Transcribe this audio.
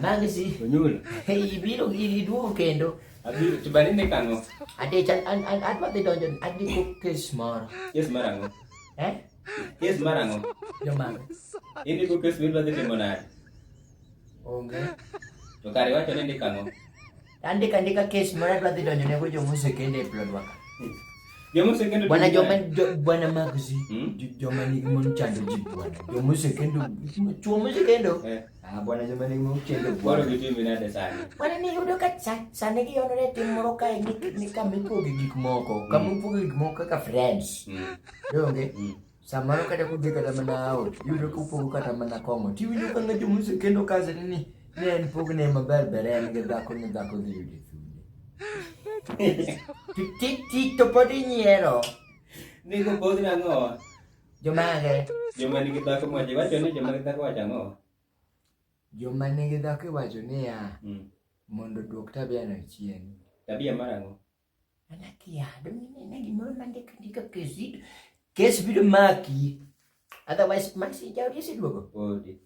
Magisi. Onyulo. Ibiro iduogo kendo. Abiro to bani ne kang'o? Adich an an adwa dhi donjo andiko kes moro. Kes mar ang'o? Eh? Kes mar ang'o? Jomage. Indiko kes midwa dhi timo nade? Onge. To kare iwacho ni indiko ang'o? Andika andika kes moro adwa dhi donjo nego joma osekendo e plot waka. Joma osekendo Bwana timo joma nade? jo, bwana Magzi, Hmm? joma nigi mon chando ji bwana. Joma osekendo chuo mosekendo. Eh. Ah bwana joma nigi mon chando Koro bwana. gitimi nade sani? Bwana ni yudo ka sani giyonore tim moro kae ni kama ipoge gik moko, kama ipoge gik moko kaka friends. Donge? Samoro kata kudhi kata mana out, iyudo ka upogo kata mana kong'o. Tiwinjo ka ng'ato mosekendo kaze ni ne en pogne maber ber en gi dhako ni dhako dhi yude thunde. Ti ti to pod inyiero. Nigo podhi nang'o? Jomage? Joma nigi dhako mwacho, iwacho ni joma nigi dhako wacho ang'o? Joma nigi dhako iwacho niya, mondo oduok tabia no chien. Tabia mar ang'o? An akia, dong' inena gimoro mandik ndika kes. Kes biro maki. Otherwise, Maxi jaodi oseduogo. Podi.